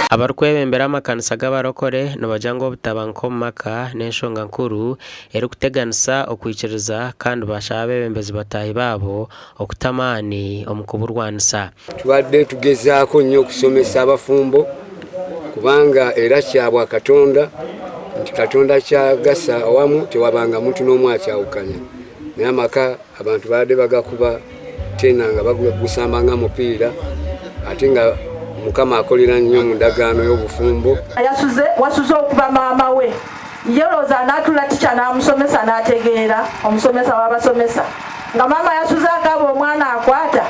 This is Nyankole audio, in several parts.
Abarikwebembera amakanisa g'abarokore nibagira ngu obutabanguko omu maka n'enshonga nkuru erikuteganisa okwikiriza kandi bashaba abeebembezi bataahi baabo okuta amaani omu kuburwanisa. Tubadde tugezaako nnyo okusomesa abafumbo kubanga era kya Bwakatonda nti Katonda kyagasa awamu tewabanga muntu n'omu akyawukanya naye amaka abantu babadde bagakuba tena nga bagusamba nga mupiira ate nga Mukama akolera nnyo mu ndagaano y'obufumbo. Yasuze wasuze okuba maama we ye olowooza anaatula tica n'amusomesa n'ategeera omusomesa w'abasomesa nga maama yasuze akaaba omwana akwata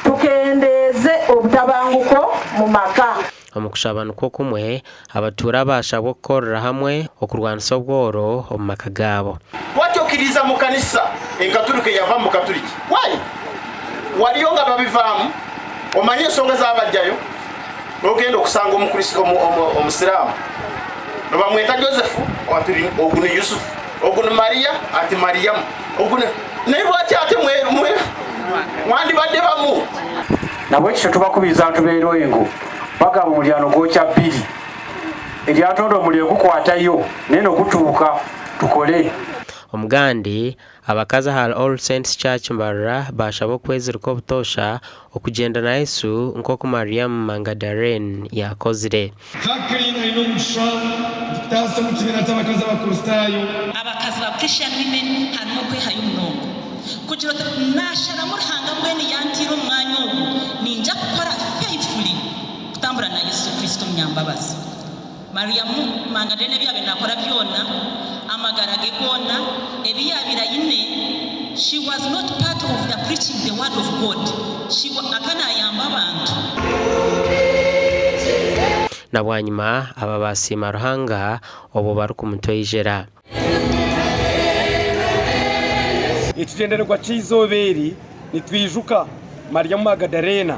tukendeeze obutabanguko mu maka. Omu kushaba nikwo kumwe, abatuura baashabwa okukorera hamwe okurwanisa obworo omu maka gaabo. Lwaki okiriza mu kanisa enkaturika eyava mu bukaturiki? Why? Waliyo nga babivaamu, omanye ensonga ezabajjayo, nogenda okusanga omusiraamu nibamweta Joseph ati ogu ni Yusufu, ogu ni Mariya ati Mariyamu, ogu ni naye lwaki ate mwandibadde bamu? Nabwekityo tubakubiriza ntubeera engo bagamba omulyano gwokya bbiri eryatonda omuliro gukwatayo naye nogutuuka tukole. Omugandi, abakazi ahari All Saints Church Mbarara baashaba okwezirika obutoosha okugyenda na Yesu nk'oku Mariamu Mangadarene yaakozire. Jacqueline Ainomugisha nti kutaasa omu kibiina ky'abakazi Abakristaayo. Abakazi ba Christian Women harimu okwehayo munonga kugira oti nasharamu Ruhanga mbwenu yantiire omu mwanya ogu ninja kukora faithfully kutambura na Yesu Kristo omunyambabazi. Mariamu Mangadalene ebi yabaire nakora byona, amagara ge goona, ebi yabaire aine, she was not part of the preaching the word of God, she akaba nayamba abantu. Na bwanyima aba baasiima Ruhanga obwo barikumutoijera. Ekigyendererwa ky'eizooba eri nitwijuka Mariamu Magadaleena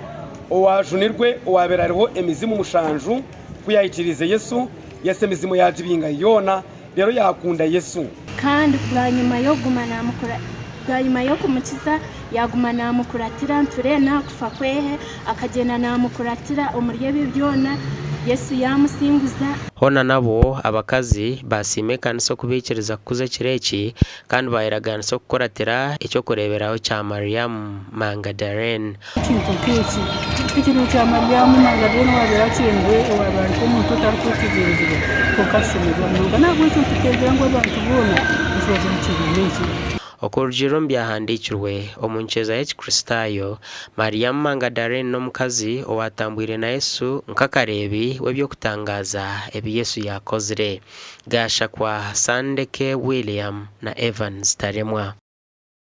owaajunirwe owaabaire ariho emizimu mushanju ku yaikiriize Yesu, Yesu emizimu yaagibinga yoona reero yaakunda Yesu. Kandi bwanyima y'okuguma naamukura bwanyima y'okumukiza yaaguma naamukuratira nitureeba n'aha kufa kwehe akagyenda naamukuratira omuri ebyo byona Yesu yaamusinguza. Hoona nabwo abakazi baasiima ekanisa okubaikiriza kukuza ekiro eki kandi baayeragaanisa okukuratira eky'okureeberaho kya Mariamu Mangadarene. Ekintu nk'eki ekiro kya Mariamu Magadaleene owaabaire akyendwe, owaabaire ari nk'omuntu otarikwetegyerezibwa, kwonka ashemererwa munonga. N'ahabw'ekyo nituteebereza ngu abantu boona nibaza omu kibiina eki. Okurugiirira omu Byahandiikirwe, omu nkyeza y'Ekikristaayo, Mariamu Mangadarene n'omukazi owaatambwire na Yesu nk'akareebi w'eby'okutangaaza ebi Yesu yaakozire. Gashakwa Sandeke William na Evans Taremwa.